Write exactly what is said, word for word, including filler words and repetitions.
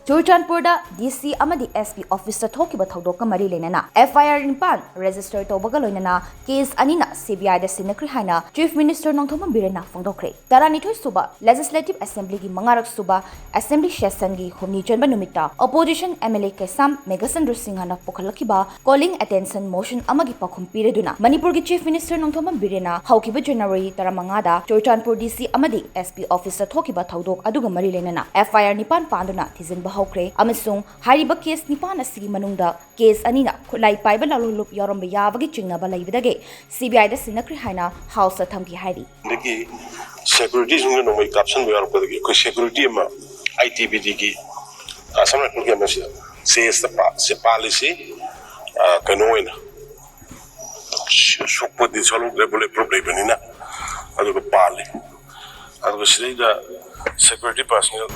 ꯆꯨꯔꯆꯥꯟꯄꯨꯔꯗ ꯗꯤ ꯁꯤ ꯑꯃꯗꯤ S P ꯑꯣꯐꯤꯁꯇ ꯊꯣꯛꯈꯤꯕ ꯊꯧꯗꯣꯛꯀ ꯃꯔꯤ ꯂꯩꯅꯅ ꯑꯦꯐ ꯑꯥꯏ ꯑꯥꯔ ꯅꯤꯄꯥꯟ ꯔꯦꯖꯤꯁꯇꯔ ꯇꯧꯕꯒ ꯂꯣꯏꯅꯅ ꯀꯦꯁ ꯑꯅꯤꯅ ꯁꯤ ꯕꯤ ꯑꯥꯏꯗ ꯁꯤꯟꯅꯈ꯭ꯔꯦ ꯍꯥꯏꯅ ꯆꯤꯐ ꯃꯤꯅꯤꯁꯇꯔ ꯅꯣꯡꯊꯣꯝꯕꯝ ꯕꯤꯔꯦꯟꯅ ꯐꯣꯡꯗꯣꯛꯈ꯭ꯔꯦ꯫ ꯇꯔꯥꯅꯤꯊꯣꯏ ꯁꯨꯕ ꯂꯦꯖꯤꯁꯂꯦꯇꯤꯚ ꯑꯦꯁꯦꯝꯕ꯭ꯂꯤꯒꯤ ꯃꯉꯥꯔꯛ ꯁꯨꯕ ꯑꯦꯁꯦꯝꯕ꯭ꯂꯤ ꯁꯦꯁꯟꯒꯤ ꯍꯨꯝꯅꯤ ꯆꯟꯕ ꯅꯨꯃꯤꯠꯇ ꯑꯣꯄꯣꯖꯤꯁꯟ ꯑꯦꯝ ꯑꯦꯜ ꯑꯦ ꯀꯩꯁꯥꯝ ꯃꯦꯘꯆꯟꯗ꯭ꯔ ꯁꯤꯡꯍꯅ ꯄꯨꯈꯠꯂꯛꯈꯤꯕ ꯀꯣꯂꯤꯡ ꯑꯦꯇꯦꯟꯁꯟ ꯃꯣꯁꯟ ꯑꯃꯒꯤ ꯄꯥꯎꯈꯨꯝ ꯄꯤꯔꯗꯨꯅ ꯃꯅꯤꯄꯨꯔꯒꯤ ꯆꯤꯐ ꯃꯤꯅꯤꯁꯇꯔ ꯅꯣꯡꯊꯣꯝꯕꯝ ꯕꯤꯔꯦꯟꯅ ꯍꯧꯈꯤꯕ ꯖꯅꯋꯥꯔꯤ ꯇꯔꯥꯃꯉꯥꯗ ꯆꯨꯔꯆꯥꯟꯄꯨꯔ ꯗꯤ ꯁꯤ ꯑꯃꯗꯤ ꯑꯦꯁ ꯄꯤ ꯑꯣꯐꯤꯁꯇ ꯊꯣꯛꯈꯤꯕ ꯊꯧꯗꯣꯛ ꯑꯗꯨꯒ ꯃꯔꯤ ꯂꯩꯅꯅ ꯑꯦꯐ ꯑꯥꯏ ꯑꯥꯔ ꯅꯤꯄꯥꯟ ꯄꯥꯟꯗꯨꯅ ꯊꯤꯖꯤꯟꯕ ꯍꯧꯈ꯭ꯔꯦ ꯑꯃꯁꯨꯡ ꯍꯥꯏꯔꯤꯕ ꯀꯦꯁ ꯅꯤꯄꯥꯟ ꯑꯁꯤꯒꯤ ꯃꯅꯨꯡꯗ ꯀꯦꯁ ꯑꯅꯤꯅ ꯈꯨꯠꯂꯥꯏ ꯄꯥꯏꯕ ꯂꯥꯂꯣꯡꯂꯨꯞ ꯌꯥꯎꯔꯝꯕ ꯌꯥꯕꯒꯤ ꯆꯤꯡꯅꯕ ꯂꯩꯕꯗꯒꯤ ꯁꯤ ꯕꯤ ꯑꯥꯏꯗ ꯁꯤꯟꯅꯈ꯭ꯔꯦ ꯍꯥꯏꯅ ꯍꯥꯎꯁꯇ ꯊꯝꯈꯤ ꯍꯥꯏꯔꯤ꯫ ꯑꯗꯒꯤ ꯁꯦꯀ꯭ꯌꯨꯔꯤꯇꯤꯁꯤꯡꯅ ꯅꯣꯡꯃꯩ ꯀꯥꯞꯁꯤꯟꯕ ꯌꯥꯎꯔꯛꯄꯗꯒꯤ ꯑꯩꯈꯣꯏ ꯁꯦꯀ꯭ꯌꯨꯔꯤꯇꯤ ꯑꯃ, ꯑꯥꯏ ꯇꯤ ꯕꯤ ꯗꯤꯒꯤ ꯑꯁꯥꯝ ꯔꯥꯏꯐꯜꯒꯤ ꯑꯃꯁꯤꯗ ꯆꯦꯁꯇ ꯄꯥ-, ꯁꯦ ꯄꯥꯜꯂꯤꯁꯤ, ꯑ, ꯀꯩꯅꯣ ꯑꯣꯏꯅ, ꯁꯣꯛꯄꯗꯤ ꯁꯣꯛꯍꯧꯗ꯭ꯔꯦ, ꯕꯨꯂꯦꯠ ꯄ꯭ꯔꯨꯐ ꯂꯩꯕꯅꯤꯅ, ꯑꯗꯨꯒ ꯄꯥꯜꯂꯤ꯫ ꯑꯗꯨꯒ ꯁꯤꯗꯩꯗ ꯁꯦꯀ꯭ꯌꯨꯔꯤꯇꯤ ꯄꯥꯔꯁꯅꯦꯜ